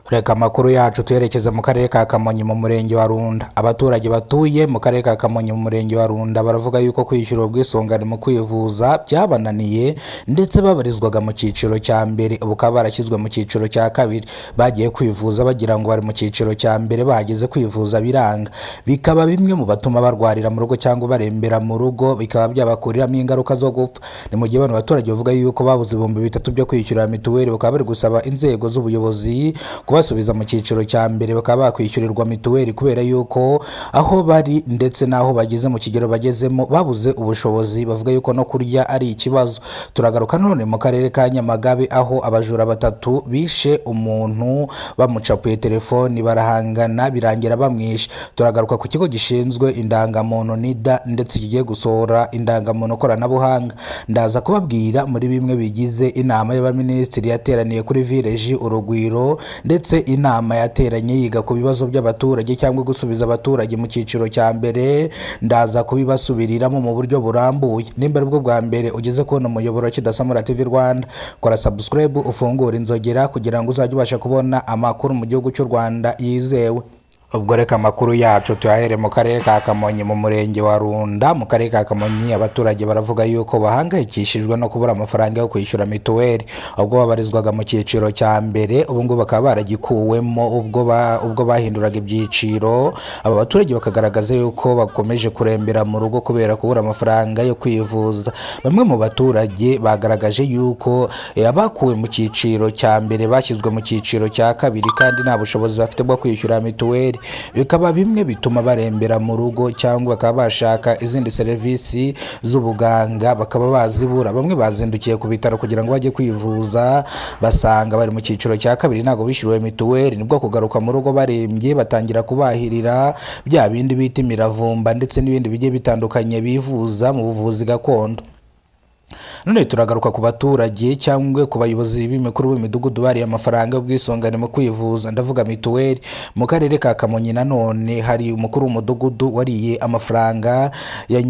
Reka amakuru yacu tuyerekeze mu karere ka Kamonyi mu murenge wa Runda. Abaturage batuye mu karere ka Kamonyi mu murenge wa Runda baravuga yuko kwishyura ubwisungane mu kwivuza byabananiye, ndetse babarizwaga mu cyiciro cya mbere, ubu bakaba barashyizwe mu cyiciro cya kabiri. Bagiye kwivuza bagira ngo bari mu cyiciro cya mbere, bahageze kwivuza biranga, bikaba bimwe mu batuma barwarira mu rugo cyangwa barembera mu rugo, bikaba byabakuriramo ingaruka zo gupfa. Ni mu gihe bano baturage bavuga yuko babuze 3000 byo kwishyura mituweli, bakaba bari gusaba inzego z'ubuyobozi kubasubiza mu cyiciro cya mbere, bakaba bakwishyurirwa mituweli, kubera yuko aho bari ndetse n'aho bageze mu kigero bagezemo babuze ubushobozi. Bavuga yuko no kurya ari ikibazo. Turagaruka none mu karere ka Nyamagabe, aho abajura batatu bishe umuntu bamucapuye telefoni, barahangana birangira bamwishe. Turagaruka ku kigo gishinzwe indangamuntu NIDA, ndetse kigiye gusohora indangamuntu koranabuhanga. Ndaza kubabwira muri bimwe bigize inama y'abaminisitiri yateraniye kuri Village Urugwiro, ndetse inama yateranye yiga ku bibazo by'abaturage cyangwa gusubiza abaturage mu cyiciro cya mbere. Ndaza kubibasubiriramo mu buryo burambuye. Nimba aribwo bwa mbere ugeze kubona umuyoboro wa Kidasamura TV Rwanda, kora subscribe, ufungure inzogera kugira ngo uzajye ubasha kubona amakuru mu gihugu cy'u Rwanda yizewe. Ubwo reka amakuru yacu tuyahere mu karere ka Kamonyi mu murenge wa Runda. Mu karere ka Kamonyi abaturage baravuga yuko bahangayikishijwe no kubura amafaranga yo kwishyura mituweli. Ubwo babarizwaga mu cyiciro cya mbere, ubu ngubu bakaba baragikuwemo ubwo bahinduraga ibyiciro. Aba baturage bakagaragaza yuko bakomeje kurembera mu rugo kubera kubura amafaranga yo kwivuza. Bamwe mu baturage bagaragaje yuko abakuwe mu cyiciro cya mbere bashyizwe mu cyiciro cya kabiri kandi nta bushobozi bafite bwo kwishyura mituweli, bikaba bimwe bituma barembera mu rugo cyangwa bakaba bashaka izindi serivisi z'ubuganga bakaba bazibura. Bamwe bazindukiye ku bitaro kugira ngo bajye kwivuza, basanga bari mu cyiciro cya kabiri, ntabwo bishyuriwe mituweli. Nibwo kugaruka mu rugo barembye, batangira kubahirira bya bindi bita imiravumba ndetse n'ibindi bigiye bitandukanye bivuza mu buvuzi gakondo. None turagaruka ku baturage cyangwa ku bayobozi b'imikuru b'imidugudu bariye amafaranga y'ubwisungane mu kwivuza, ndavuga mituweli. Mu karere ka Kamonyi nanone hari umukuru w'umudugudu wariye amafaranga ya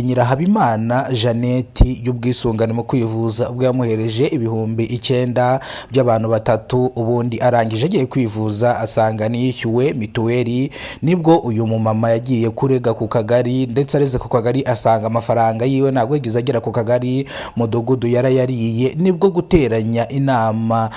Nyirahabimana Jeannette y'ubwisungane mu kwivuza, ubwo yamuhereje 9000 by'abantu batatu, ubundi arangije agiye kwivuza asanga ntiyishyuwe mituweli. Nibwo uyu mumama yagiye kurega ku kagari, ndetse areze ku kagari asanga amafaranga yiwe ntabwo yigeze agera ku kagari, mudugudu yarayariye. Nibwo guteranya inama,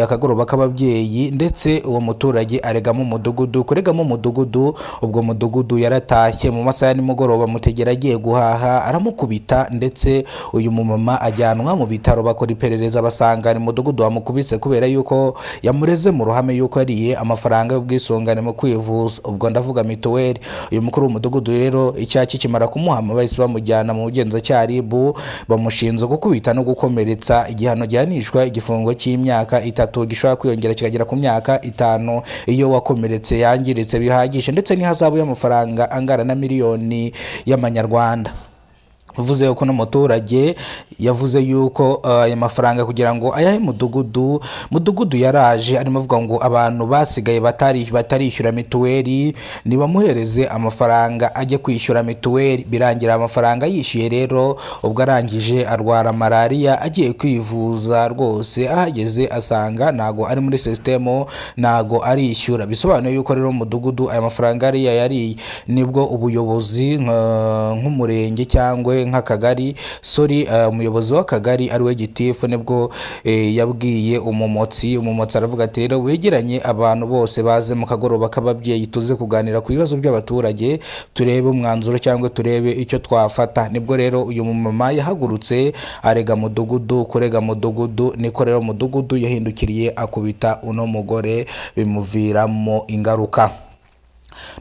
akagoroba k'ababyeyi, ndetse uwo muturage aregamo umudugudu. Kuregamo umudugudu, ubwo mudugudu yaratashye mu masaha ya nimugoroba, mutegera agiye guhaha, aramukubita, ndetse uyu mumama ajyanwa mu bitaro. Bakora iperereza basanga ni mudugudu wamukubise kubera yuko yamureze mu ruhame yuko yariye amafaranga y'ubwisungane mu kwivuza, ubwo ndavuga mituweli. Uyu mukuru w'umudugudu rero icyaha kikimara kumuhama, bahise bamujyana mu bugenzacyaha RIB, bamushinja gukubita no gukomeretsa, igihano gihanishwa igifungo cy'imyaka 3 gishobora kwiyongera kikagera ku myaka 5 iyo wakomeretse yangiritse bihagije, ndetse n'ihazabu y'amafaranga angana na miliyoni y'amanyarwanda. Uvuze yuko n'umuturage yavuze yuko aya mafaranga kugira ngo ayahe mudugudu, mudugudu yaraje arimo avuga ngo abantu basigaye batarishyura mituweli nibamuhereze amafaranga ajye kwishyura mituweli. Birangira amafaranga yishyuye. Rero ubwo arangije arwara malariya, agiye kwivuza rwose, ahageze asanga ntago ari muri sisitemu, ntago arishyura. Bisobanuye yuko rero mudugudu aya mafaranga ariya yariye. Nibwo ubuyobozi nk'umurenge cyangwa nk'akagari, sorry, umuyobozi w'akagari ariwe gitifu, nibwo yabwiye umumotsi. Umumotsi aravuga ati: "Rero wegeranye abantu bose baze mu kagoroba k'ababyeyi, tuze kuganira ku bibazo by'abaturage, turebe umwanzuro cyangwa turebe icyo twafata." Nibwo rero uyu mumama yahagurutse arega mudugudu. Kurega mudugudu, niko rero mudugudu yahindukiriye akubita uno mugore, bimuviramo ingaruka.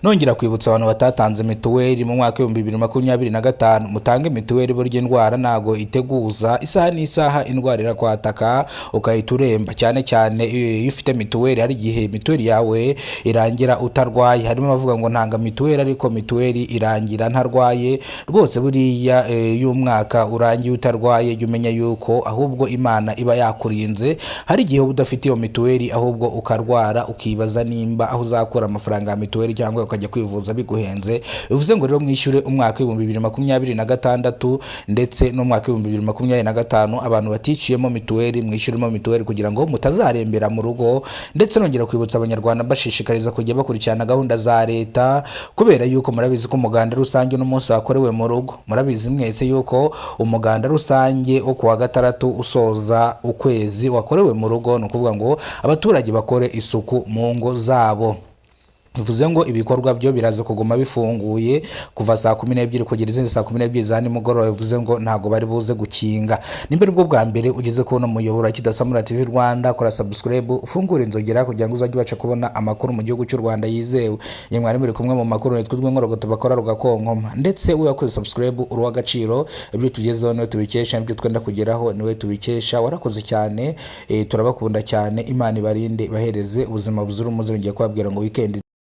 Nongera kwibutsa abantu batatanze mituweli mu mwaka w'2025, mutange mituweli. Burya indwara ntago iteguza, isaha n'isaha indwara irakwataka ukahita uremba, cyane cyane iyo ufite mituweli. Hari igihe mituweli yawe irangira utarwaye. Harimo abavuga ngo ntanga mituweli ariko mituweli irangira ntarwaye. Rwose buriya iyo umwaka urangiye utarwaye, jya umenya yuko ahubwo Imana iba yakurinze. Hari igihe uba udafite iyo mituweli ahubwo ukarwara, ukibaza nimba aho uzakura amafaranga ya mituweli. cyangwa ukajya kwivuza biguhenze. Bivuze ngo rero mwishyure umwaka w'2026 ndetse n'umwaka w'2025. Abantu baticiyemo mituweli, mwishyuremo mituweli kugira ngo mutazarembera mu rugo. Ndetse nongera kwibutsa Abanyarwanda, mbashishikariza kujya bakurikirana gahunda za leta, kubera yuko murabizi ko umuganda rusange uno munsi wakorewe mu rugo. Murabizi mwese yuko umuganda rusange wo kuwa gatandatu usoza ukwezi wakorewe mu rugo. Ni ukuvuga ngo abaturage bakore isuku mu ngo zabo. Bivuze ngo ibikorwa byo biraza kuguma bifunguye kuva saa 12 kugera izindi saa 12 za nimugoroba. Bivuze ngo ntabwo bari buze gukinga. Nimba aribwo bwa mbere ugeze kubona umuyoboro wa Kidasamura TV Rwanda, kora subscribe, ufungure inzogera kugira ngo uzajye ubasha kubona amakuru mu gihugu cy'u Rwanda yizewe. Ni mwari muri kumwe mu makuru, nitwa Rw'inkorogoto bakora rugakonkoma. Ndetse we wakoze subscribe, uri uw'agaciro. Ibyo tugezeho niwe tubikesha, ibyo twenda kugeraho niwe tubikesha. Warakoze cyane, turabakunda cyane. Imana ibarinde, bahereze ubuzima buzira umuze. Ngiye kubabwira ngo weekend.